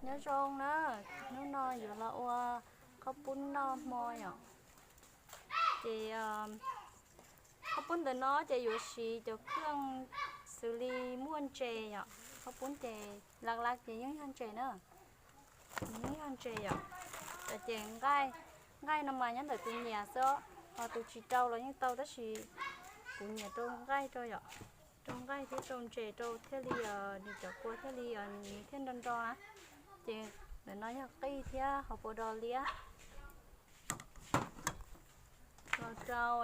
Nyob zoo na, hnub no yuav los ua qhaub poob noj hmo yom. Ces qhaub poob ntawm no ces yuav siv cov khoom xws li muaj ntses yom. Qhaub poob ces laj laj ces yeej yog ntses na, yeej yog ntses yom. Ces nqaij, nqaij no mas nyob ntawm tus nyiam xwb, ho tus tsis rau los yeej tau tab sis kuv nyiam rau nqaij rau yom. Rau nqaij thiab rau ntses rau thiaj li nws cov kua thiaj li nws thiaj nro nro na. Ces ntawm no yog qij thiab hauv paus dos liab. Los rau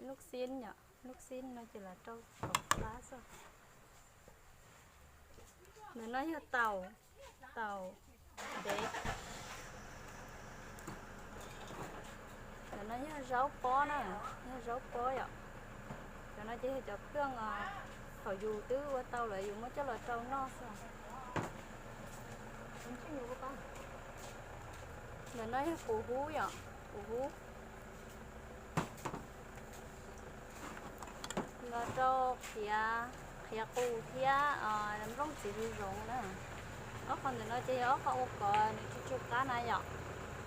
lub xib yom, lub xib no ces los rau kaum plab xwb. Ntawm no yog taum, taum ntev. Ntawm no yog zaub pob na, yog zaub pob yom. Cov no ces yog cov khoom thaum yus twb ua tau lawm yus muab coj los rau noj xwb. Ntawm no yog qus hub yom, qus hub. Los rau qhiav, qhiav qus thiab nplooj txiv lws zoov na. Ob qho ntawm no ces yog ob qho ua kom nws tsis tsw qab na yom.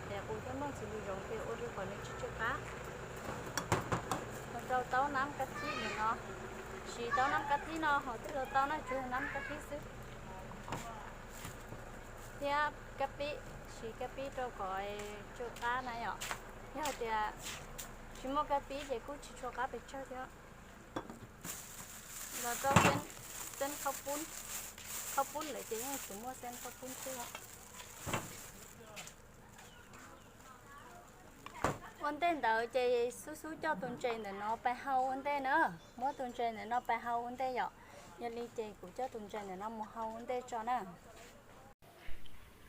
Qhiav qus thiab nplooj txiv lws zoov ces ua rau kom nws tsis tsw qab. Los rau taub nab kab thib ntawm no, siv taub nab kab thib no ho twb los tau na, tsuas yog nab kab thib xwb. Thiab kab pib, siv kab pib rau kom tsw qab na yom. Yog hais tias tsis muaj kab pib ces kuj tsis tshua qab pes tsawg thiab. Los rau xeeb qhaub poob, qhaub poob lawm ces yeej tsuas muaj xeeb qhaub poob xwb. Ua ntej ntawd ces xub xub coj tus ntses ntawm no pais hau ua ntej na, muab tus ntses ntawm no pais hau ua ntej yom. Yog li ces kuv coj tus ntses ntawm no mus hau ua ntej tso na.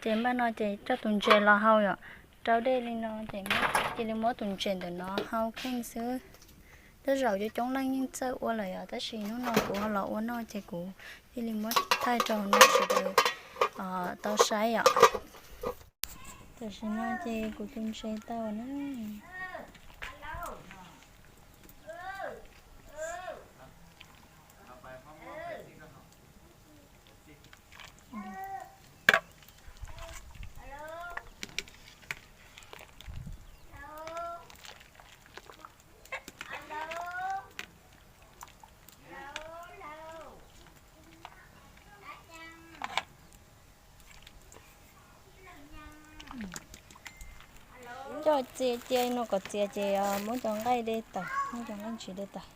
Ces npaj no ces coj tus ntses los hau yom, rau dej li no ces cia li muab tus ntses ntawm no hau kheej xwb. Tej zaum coob coob leej yeej txawj ua lawm yom, tab sis hnub no kuv ho los ua noj ces kuv thiaj li muab thaij rau hauv no sawv daws tau saib yom. Tam sim no ces kuv tus ntses tau na. Coj txias cia no kom txias ces muab cov nqaij de tawm, muab cov nqaij ntsis de tawm.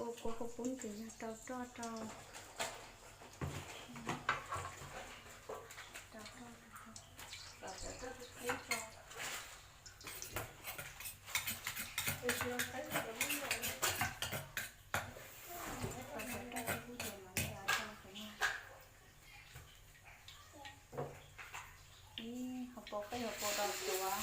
Ua kua qhaub poob ces yog rau roj rau. Ib hauv paus qij hauv paus dos tuav.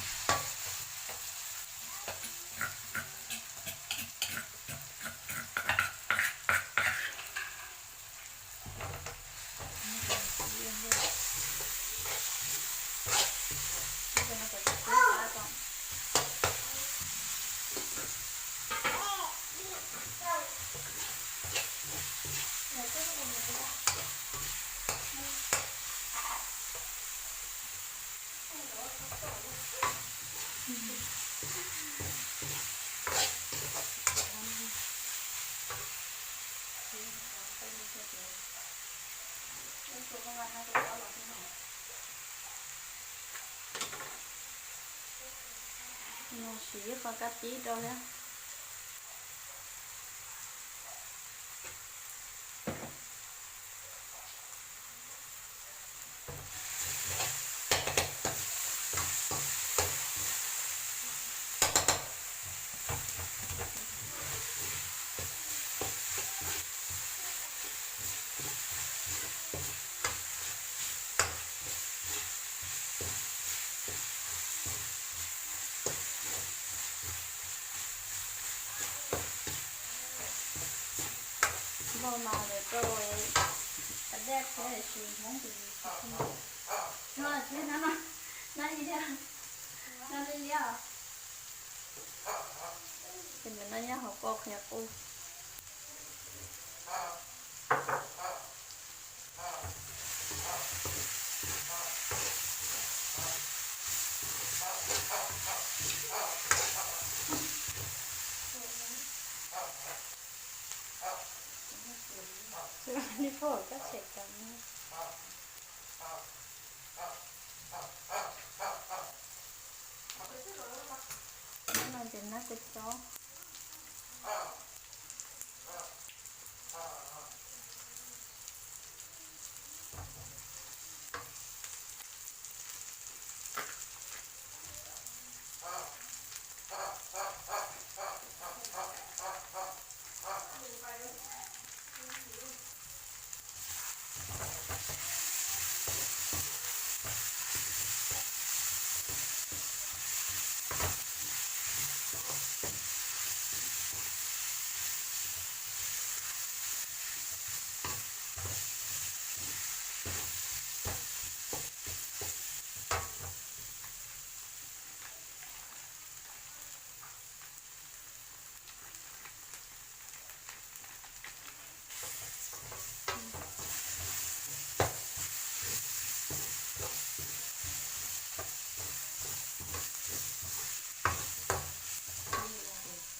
Siv ib qho kab pib rau thiab. Npau mas lawv rau pas dej thiab tiam sis Hmoob tus no thiab no, no li thiab, no li li. Ces ntawm no nyob hauv ko qhia qub. Li phauj kab tseem cov no. No ces nab kua txob.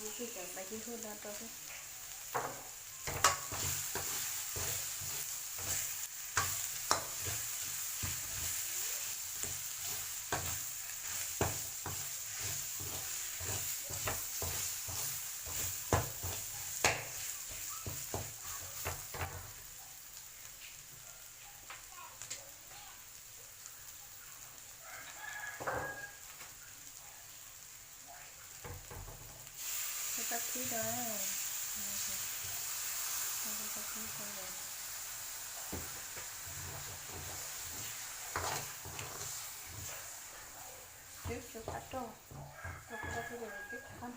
Kuv twb cov xav hu no rau xwb. Tab tib rau, tab tib rau. Twb tsis qab rau, rau qab twb twb qab.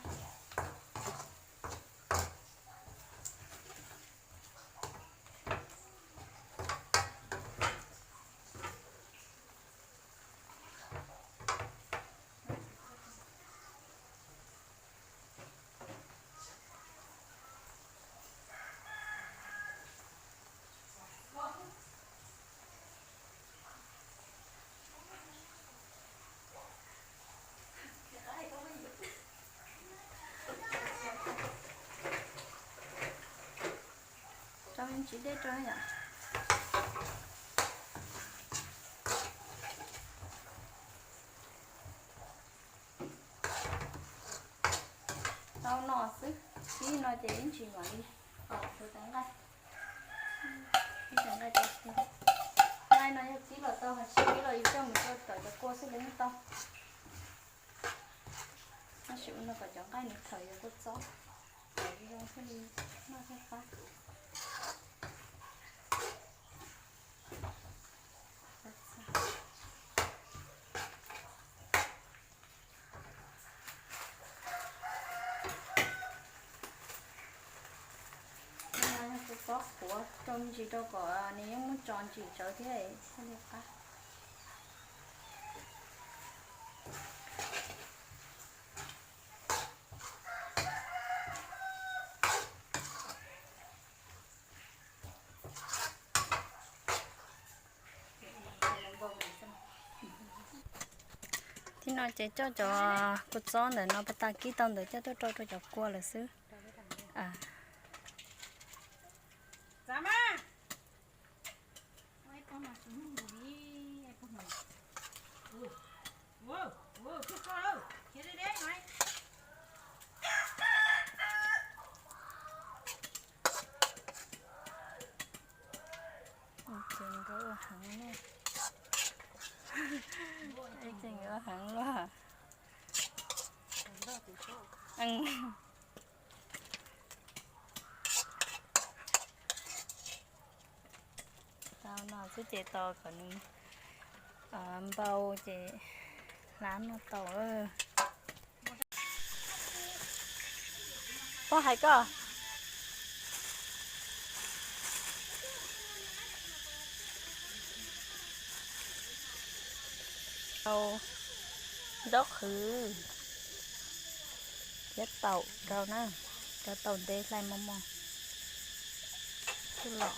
Rau ntsis dej rau yom. Tau no xwb, tib no ces ib ntsis mam li tus tau nqaij. Ib tau nqaij tau, nqaij no yog tib los tau, ho tsis tib los yus coj mus rau tom cov kua xwb los yeej tau. Tab sis ua no kom cov nqaij nws txhawm yus kua txob, kom zoo thiaj li noj thiaj qab. Kua txob qhuav rau me ntsis rau kom nws yeej muab tso ntsim tsawv thiab thiaj li qab. Tib no ces coj cov kua txob ntawm no pas tas kib tau ntawd coj tuaj rau rau cov kua lawm xwb. Ces nkawd ua heev na. Ces nkawd ua heev luaj. Tau no xwb ces tos kom nws npau ces hlab noj tau. Pog hais koj. Au. Ntaub qhwv thiab taum rau na, cov taum ntev hlais mos mos los.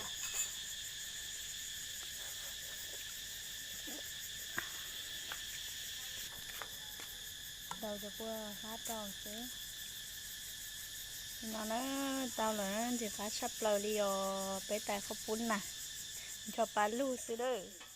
Daus cov kua hlab rau xwb. Li no na, tau lawm, ntxim qab tshaj plaws li os. Peb tais qhaub poob na, ncho pa lug xwb dawb.